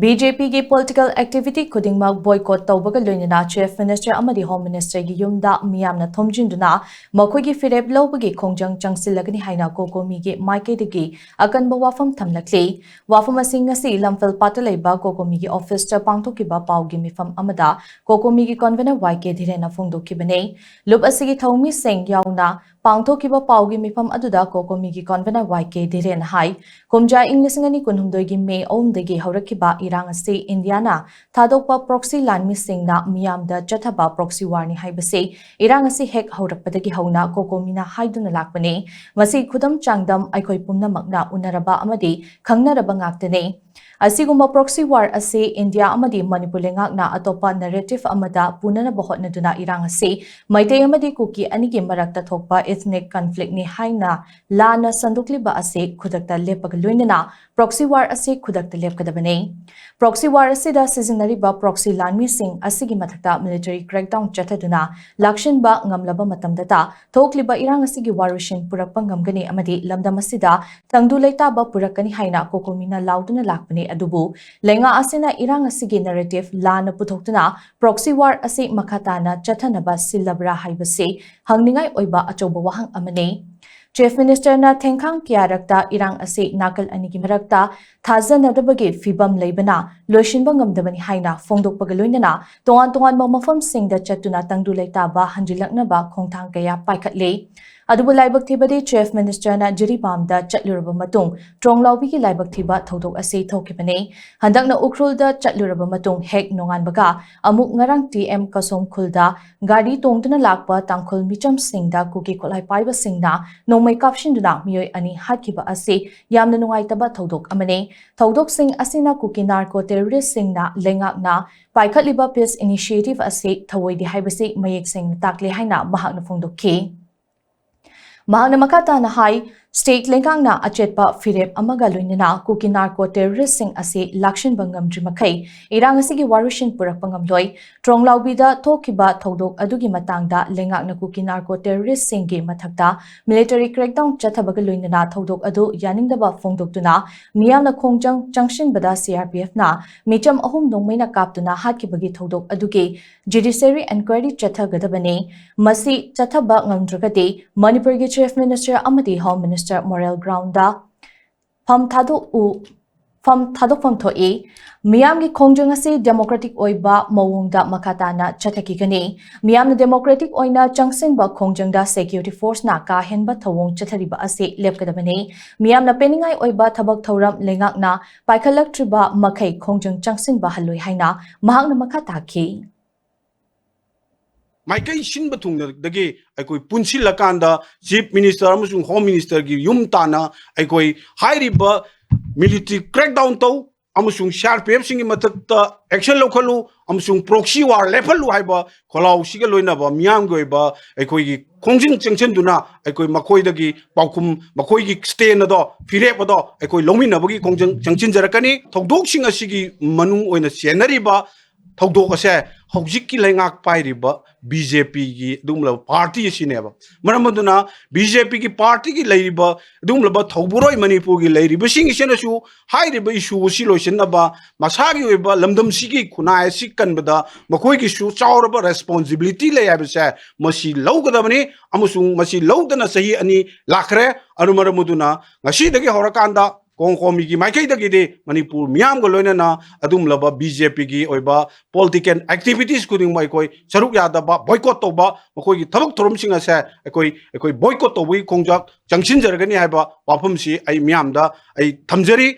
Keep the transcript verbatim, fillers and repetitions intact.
B J ꯄꯤꯒꯤ political activity ꯈꯨꯗꯤꯡꯃꯛ boycott ꯇꯧꯕꯒ ꯂꯣꯏꯅꯅ Chief Minister ꯑꯃꯗꯤ Home Ministerꯒꯤ ꯌꯨꯝꯗ ꯃꯤꯌꯥꯝꯅ ꯊꯣꯝꯖꯤꯟꯗꯨꯅ ꯃꯈꯣꯏꯒꯤ ꯐꯤꯔꯦꯞ ꯂꯧꯕꯒꯤ ꯈꯣꯡꯖꯪ ꯆꯪꯁꯤꯜꯂꯒꯅꯤ ꯍꯥꯏꯅ COCOMIꯒꯤ ꯃꯥꯏꯀꯩꯗꯒꯤ ꯑꯀꯟꯕ ꯋꯥꯐꯝ ꯊꯝꯂꯛꯂꯤ꯫ ꯋꯥꯐꯝ ꯑꯁꯤ ꯉꯁꯤ ꯂꯝꯐꯦꯜꯄꯥꯠꯇ ꯂꯩꯕ COCOMIꯒꯤ officeꯇ ꯄꯥꯡꯊꯣꯛꯈꯤꯕ ꯄꯥꯎꯒꯤ ꯃꯤꯐꯝ ꯑꯃꯗ COCOMIꯒꯤ convener ꯋꯥꯏ ꯀꯦ ꯙꯤꯔꯦꯟꯅ ꯐꯣꯡꯗꯣꯛꯈꯤꯕꯅꯤ꯫ ꯂꯨꯞ ꯑꯁꯤꯒꯤ ꯊꯧꯃꯤꯁꯤꯡ ꯌꯥꯎꯅ ꯄꯥꯡꯊꯣꯛꯈꯤꯕ ꯄꯥꯎꯒꯤ ꯃꯤꯐꯝ ꯑꯗꯨꯗ COCOMIꯒꯤ convener ꯋꯥꯏ ꯀꯦ ꯙꯤꯔꯦꯟꯅ ꯍꯥꯏ, ꯀꯨꯝꯖꯥ ꯏꯪ ꯂꯤꯁꯤꯡ ꯑꯅꯤ ꯀꯨꯟꯍꯨꯝꯗꯣꯏꯒꯤ ꯃꯦ ꯑꯍꯨꯝꯗꯒꯤ ꯍꯧꯔꯛꯈꯤꯕ ꯏꯔꯥꯡ ꯑꯁꯤ ꯏꯟꯗꯤꯌꯥꯅ ꯊꯥꯗꯣꯛꯄ proxy ꯂꯥꯟꯃꯤꯁꯤꯡꯅ ꯃꯤꯌꯥꯝꯗ ꯆꯠꯊꯕ proxy warꯅꯤ ꯍꯥꯏꯕꯁꯤ ꯏꯔꯥꯡ ꯑꯁꯤ ꯍꯦꯛ ꯍꯧꯔꯛꯄꯗꯒꯤ ꯍꯧꯅ COCOMIꯅ ꯍꯥꯏꯗꯨꯅ ꯂꯥꯛꯄꯅꯤ꯫ ꯃꯁꯤ ꯈꯨꯗꯝ ꯆꯥꯡꯗꯝ ꯑꯩꯈꯣꯏ ꯄꯨꯝꯅꯃꯛꯅ ꯎꯅꯔꯕ ꯑꯃꯗꯤ ꯈꯪꯅꯔꯕ ꯉꯥꯛꯇꯅꯤ꯫ ꯑꯁꯤꯒꯨꯝꯕ proxy war ꯑꯁꯤ ꯏꯟꯗꯤꯌꯥ ꯑꯃꯗꯤ ꯃꯅꯤꯄꯨꯔ ꯂꯩꯉꯥꯛꯅ ꯑꯇꯣꯞꯄ narrative ꯑꯃꯗ ꯄꯨꯅꯅꯕ ꯍꯣꯠꯅꯗꯨꯅ ꯏꯔꯥꯡ ꯑꯁꯤ ꯃꯩꯇꯩ ꯑꯃꯗꯤ ꯀꯨꯀꯤ ꯑꯅꯤꯒꯤ ꯃꯔꯛꯇ ꯊꯣꯛꯄ ethnic conflictꯅꯤ ꯍꯥꯏꯅ ꯂꯥꯟꯅ ꯁꯟꯗꯣꯛꯂꯤꯕ ꯑꯁꯤ ꯈꯨꯗꯛꯇ ꯂꯦꯞꯄꯒ ꯂꯣꯏꯅꯅ proxy war ꯑꯁꯤ ꯈꯨꯗꯛꯇ ꯂꯦꯞꯀꯗꯕꯅꯤ꯫ Proxy war ꯑꯁꯤꯗ ꯁꯤꯖꯤꯟꯅꯔꯤꯕ proxy ꯂꯥꯟꯃꯤꯁꯤꯡ ꯑꯁꯤꯒꯤ ꯃꯊꯛꯇ military crackdown ꯆꯠꯊꯗꯨꯅ ꯂꯥꯛꯁꯤꯟꯕ ꯉꯝꯂꯕ ꯃꯇꯝꯗꯇ ꯊꯣꯛꯂꯤꯕ ꯏꯔꯥꯡ ꯑꯁꯤꯒꯤ ꯋꯥꯔꯣꯏꯁꯤꯟ ꯄꯨꯔꯛꯄ ꯉꯝꯒꯅꯤ ꯑꯃꯗꯤ ꯂꯝꯗꯝ ꯑꯁꯤꯗ ꯇꯪꯗꯨ ꯂꯩꯇꯥꯕ ꯄꯨꯔꯛꯀꯅꯤ ꯍꯥꯏꯅ COCOMIꯅ ꯂꯥꯎꯗꯨꯅ ꯂꯥꯛꯄꯅꯤ꯫ ꯑꯗꯨꯕꯨ ꯂꯩꯉꯥꯛ ꯑꯁꯤꯅ ꯏꯔꯥꯡ ꯑꯁꯤꯒꯤ narrative ꯂꯥꯟꯅ ꯄꯨꯊꯣꯛꯇꯨꯅ proxy war ꯑꯁꯤ ꯃꯈꯥ ꯇꯥꯅ ꯆꯠꯊꯅꯕ ꯁꯤꯜꯂꯕ꯭ꯔꯥ ꯍꯥꯏꯕꯁꯤ ꯍꯪꯅꯤꯡꯉꯥꯏ ꯑꯣꯏꯕ ꯑꯆꯧꯕ ꯋꯥꯍꯪ ꯑꯃꯅꯤ꯫ Chief Ministerꯅ ꯊꯦꯡꯈꯥꯡ ꯀꯌꯥꯔꯛꯇ ꯏꯔꯥꯡ ꯑꯁꯤ ꯅꯥꯀꯜ ꯑꯅꯤꯒꯤ ꯃꯔꯛꯇ ꯊꯥꯖꯅꯗꯕꯒꯤ ꯐꯤꯚꯝ ꯂꯩꯕꯅ ꯂꯣꯏꯁꯤꯟꯕ ꯉꯝꯗꯕꯅꯤ ꯍꯥꯏꯅ ꯐꯣꯡꯗꯣꯛꯄꯒ ꯂꯣꯏꯅꯅ ꯇꯣꯉꯥꯟ ꯇꯣꯉꯥꯟꯕ ꯃꯐꯝꯁꯤꯡꯗ ꯆꯠꯇꯨꯅ ꯇꯪꯗꯨ ꯂꯩꯇꯥꯕ ꯍꯟꯖꯤꯜꯂꯛꯅꯕ ꯈꯣꯡꯊꯥꯡ ꯀꯌꯥ ꯄꯥꯏꯈꯠꯂꯤ꯫ ꯑꯗꯨꯕꯨ ꯂꯥꯏꯕꯛ ꯊꯤꯕꯗꯤ Chief Ministerꯅ ꯖꯤꯔꯤꯕꯥꯝꯗ ꯆꯠꯂꯨꯔꯕ ꯃꯇꯨꯡ ꯇ꯭ꯔꯣꯡꯂꯥꯎꯕꯤꯒꯤ ꯂꯥꯏꯕꯛ ꯊꯤꯕ ꯊꯧꯗꯣꯛ ꯑꯁꯤ ꯊꯣꯛꯈꯤꯕꯅꯤ꯫ ꯍꯟꯗꯛꯅ ꯎꯈ꯭ꯔꯨꯜꯗ ꯆꯠꯂꯨꯔꯕ ꯃꯇꯨꯡ ꯍꯦꯛ ꯅꯣꯡꯉꯥꯟꯕꯒ ꯑꯃꯨꯛ ꯉꯔꯥꯡ ꯇꯤ ꯑꯦꯝ ꯀꯁꯣꯝ ꯈꯨꯜꯗ ꯒꯥꯔꯤ ꯇꯣꯡꯗꯨꯅ ꯂꯥꯛꯄ ꯇꯥꯡꯈꯨꯜ ꯃꯤꯆꯝꯁꯤꯡꯗ ꯀꯨꯀꯤ ꯈꯨꯠꯂꯥꯏ ꯄꯥꯏꯕꯁꯤꯡꯅ ꯅꯣꯡꯃꯩ ꯀꯥꯞꯁꯤꯟꯗꯨꯅ ꯃꯤꯑꯣꯏ ꯑꯅꯤ ꯍꯥꯠꯈꯤꯕ ꯑꯁꯤ ꯌꯥꯝꯅ ꯅꯨꯡꯉꯥꯏꯇꯕ ꯊꯧꯗꯣꯛ ꯑꯃꯅꯤ꯫ ꯊꯧꯗꯣꯛꯁꯤꯡ ꯑꯁꯤꯅ ꯀꯨꯀꯤ narco terroristꯁꯤꯡꯅ ꯂꯩꯉꯥꯛꯅ ꯄꯥꯏꯈꯠꯂꯤꯕ peace initiative ꯑꯁꯤ ꯊꯧꯑꯣꯏꯗꯦ ꯍꯥꯏꯕꯁꯤ ꯃꯌꯦꯛ ꯁꯦꯡꯅ ꯇꯥꯛꯂꯦ ꯍꯥꯏꯅ ꯃꯍꯥꯛꯅ ꯐꯣꯡꯗꯣꯛꯈꯤ꯫ ꯃꯍꯥꯛꯅ ꯃꯈꯥ ꯇꯥꯅ ꯍꯥꯏ, State ꯂꯩꯉꯥꯛꯅ ꯑꯆꯦꯠꯄ ꯐꯤꯔꯦꯞ ꯑꯃꯒ ꯂꯣꯏꯅꯅ ꯀꯨꯀꯤ ꯅꯥꯔꯀꯣ ꯇꯦꯔꯣꯔꯤꯁꯁꯤꯡ ꯑꯁꯤ ꯂꯥꯛꯁꯤꯟꯕ ꯉꯝꯗ꯭ꯔꯤꯃꯈꯩ ꯏꯔꯥꯡ ꯑꯁꯤꯒꯤ ꯋꯥꯔꯣꯏꯁꯤꯟ ꯄꯨꯔꯛꯄ ꯉꯝꯂꯣꯏ꯫ ꯇ꯭ꯔꯣꯡꯂꯥꯎꯕꯤꯗ ꯊꯣꯛꯈꯤꯕ ꯊꯧꯗꯣꯛ ꯑꯗꯨꯒꯤ ꯃꯇꯥꯡꯗ ꯂꯩꯉꯥꯛꯅ ꯀꯨꯀꯤ ꯅꯥꯔꯀꯣ ꯇꯦꯔꯣꯔꯤꯁꯁꯤꯡꯒꯤ ꯃꯊꯛꯇ military crackdown ꯆꯠꯊꯕꯒ ꯂꯣꯏꯅꯅ ꯊꯧꯗꯣꯛ ꯑꯗꯨ ꯌꯥꯅꯤꯡꯗꯕ ꯐꯣꯡꯗꯣꯛꯇꯨꯅ ꯃꯤꯌꯥꯝꯅ ꯈꯣꯡꯖꯪ ꯆꯪꯁꯤꯟꯕꯗ C R P F ꯅ ꯃꯤꯆꯝ ꯑꯍꯨꯝ ꯅꯣꯡꯃꯩꯅ ꯀꯥꯞꯇꯨꯅ ꯍꯥꯠꯈꯤꯕꯒꯤ ꯊꯧꯗꯣꯛ ꯑꯗꯨꯒꯤ judiciary enquiry ꯆꯠꯊꯒꯗꯕꯅꯤ꯫ ꯃꯁꯤ ꯆꯠꯊꯕ ꯉꯝꯗ꯭ꯔꯒꯗꯤ ꯃꯅꯤꯄꯨꯔꯒꯤ Chief Minister ꯑꯃꯗꯤ Home Minister moral ground ꯗ ꯐꯝ ꯊꯥꯗꯣꯛꯎ ꯐꯝ ꯊꯥꯗꯣꯛꯐꯝ ꯊꯣꯛꯏ꯫ ꯃꯤꯌꯥꯝꯒꯤ ꯈꯣꯡꯖꯪ ꯑꯁꯤ democratic ꯑꯣꯏꯕ ꯃꯑꯣꯡꯗ ꯃꯈꯥ ꯇꯥꯅ ꯆꯠꯊꯈꯤꯒꯅꯤ꯫ ꯃꯤꯌꯥꯝꯅ democratic ꯑꯣꯏꯅ ꯆꯪꯁꯤꯟꯕ ꯈꯣꯡꯖꯪꯗ security force ꯅ ꯀꯥ ꯍꯦꯟꯕ ꯊꯧꯑꯣꯡ ꯆꯠꯊꯔꯤꯕ ꯑꯁꯤ ꯂꯦꯞꯀꯗꯕꯅꯤ꯫ ꯃꯤꯌꯥꯝꯅ ꯄꯦꯟꯅꯤꯡꯉꯥꯏ ꯑꯣꯏꯕ ꯊꯕꯛ ꯊꯧꯔꯝ ꯂꯩꯉꯥꯛꯅ ꯄꯥꯏꯈꯠꯂꯛꯇ꯭ꯔꯤꯕ ꯃꯈꯩ ꯈꯣꯡꯖꯪ ꯆꯪꯁꯤꯟꯕ ꯍꯜꯂꯣꯏ ꯍꯥꯏꯅ ꯃꯍꯥꯛꯅ ꯃꯈꯥ ꯇꯥꯈꯤ꯫ ꯃꯥꯏꯀꯩ ꯁꯤꯟꯕ ꯊꯨꯡꯅꯗꯒꯤ ꯑꯩꯈꯣꯏ ꯄꯨꯟꯁꯤꯜꯂꯀꯥꯟꯗ Chief Minister ꯑꯃꯁꯨꯡ Home Minister ꯒꯤ ꯌꯨꯝ ꯇꯥꯟꯅ ꯑꯩꯈꯣꯏ ꯍꯥꯏꯔꯤꯕ military crackdown ꯇꯧ ꯑꯃꯁꯨꯡ C R P F ꯁꯤꯡꯒꯤ ꯃꯊꯛꯇ action ꯂꯧꯈꯠꯂꯨ ꯑꯃꯁꯨꯡ proxy war ꯂꯦꯞꯍꯜꯂꯨ ꯍꯥꯏꯕ ꯈꯣꯜꯂꯥꯎꯁꯤꯒ ꯂꯣꯏꯅꯕ ꯃꯤꯌꯥꯝꯒꯤ ꯑꯣꯏꯕ ꯑꯩꯈꯣꯏꯒꯤ ꯈꯣꯡꯖꯪ ꯆꯪꯁꯤꯟꯗꯨꯅ ꯑꯩꯈꯣꯏ ꯃꯈꯣꯏꯗꯒꯤ ꯄꯥꯎꯈꯨꯝ, ꯃꯈꯣꯏꯒꯤ stand ꯑꯗꯣ, ꯐꯤꯔꯦꯞ ꯑꯗꯣ ꯑꯩꯈꯣꯏ ꯂꯧꯃꯤꯟꯅꯕꯒꯤ ꯈꯣꯡꯖꯪ ꯆꯪꯁꯤꯟꯖꯔꯛꯀꯅꯤ꯫ ꯊꯧꯗꯣꯛꯁꯤꯡ ꯑꯁꯤꯒꯤ ꯃꯅꯨꯡ ꯑꯣꯏꯅ ꯆꯦꯟꯅꯔꯤꯕ ꯊꯧꯗꯣꯛ ꯑꯁꯦ ꯍꯧꯖꯤꯛꯀꯤ ꯂꯩꯉꯥꯛ ꯄꯥꯏꯔꯤꯕ B J P ꯒꯤ ꯑꯗꯨꯒꯨꯝꯂꯕ party ꯑꯁꯤꯅꯦꯕ꯫ ꯃꯔꯝ ꯑꯗꯨꯅ B J P ꯒꯤ party ꯒꯤ ꯂꯩꯔꯤꯕ ꯑꯗꯨꯒꯨꯝꯂꯕ ꯊꯧꯕꯨꯔꯣꯏ ꯃꯅꯤꯄꯨꯔꯒꯤ ꯂꯩꯔꯤꯕꯁꯤꯡ ꯑꯁꯤꯅꯁꯨ ꯍꯥꯏꯔꯤꯕ issue ꯑꯁꯤ ꯂꯣꯏꯁꯤꯟꯅꯕ ꯃꯁꯥꯒꯤ ꯑꯣꯏꯕ ꯂꯝꯗꯝꯁꯤꯒꯤ ꯈꯨꯟꯅꯥꯏ ꯑꯁꯤ ꯀꯟꯕꯗ ꯃꯈꯣꯏꯒꯤꯁꯨ ꯆꯥꯎꯔꯕ responsibility ꯂꯩ ꯍꯥꯏꯕꯁꯦ ꯃꯁꯤ ꯂꯧꯒꯗꯕꯅꯤ꯫ ꯑꯃꯁꯨꯡ ꯃꯁꯤ ꯂꯧꯗꯅ ꯆꯍꯤ ꯑꯅꯤ ꯂꯥꯛꯈ꯭ꯔꯦ꯫ ꯑꯗꯨ ꯃꯔꯝ ꯑꯗꯨꯅ ꯉꯁꯤꯗꯒꯤ ꯍꯧꯔꯀꯥꯟꯗ ꯀꯣꯡ ꯀꯣꯝꯃꯤꯒꯤ ꯃꯥꯏꯀꯩꯗꯒꯤꯗꯤ ꯃꯅꯤꯄꯨꯔ ꯃꯤꯌꯥꯝꯒ ꯂꯣꯏꯅꯅ ꯑꯗꯨꯒꯨꯝꯂꯕ B J P ꯒꯤ ꯑꯣꯏꯕ political activities ꯈꯨꯗꯤꯡꯃꯛ ꯑꯩꯈꯣꯏ ꯁꯔꯨꯛ ꯌꯥꯗꯕ, boycott ꯇꯧꯕ, ꯃꯈꯣꯏꯒꯤ ꯊꯕꯛ ꯊꯧꯔꯝꯁꯤꯡ ꯑꯁꯦ ꯑꯩꯈꯣꯏ, ꯑꯩꯈꯣꯏ boycott ꯇꯧꯕꯒꯤ ꯈꯣꯡꯖꯪ ꯆꯪꯁꯤꯟꯖꯔꯒꯅꯤ ꯍꯥꯏꯕ ꯋꯥꯐꯝꯁꯤ ꯑꯩ ꯃꯤꯌꯥꯝꯗ ꯑꯩ ꯊꯝꯖꯔꯤ꯫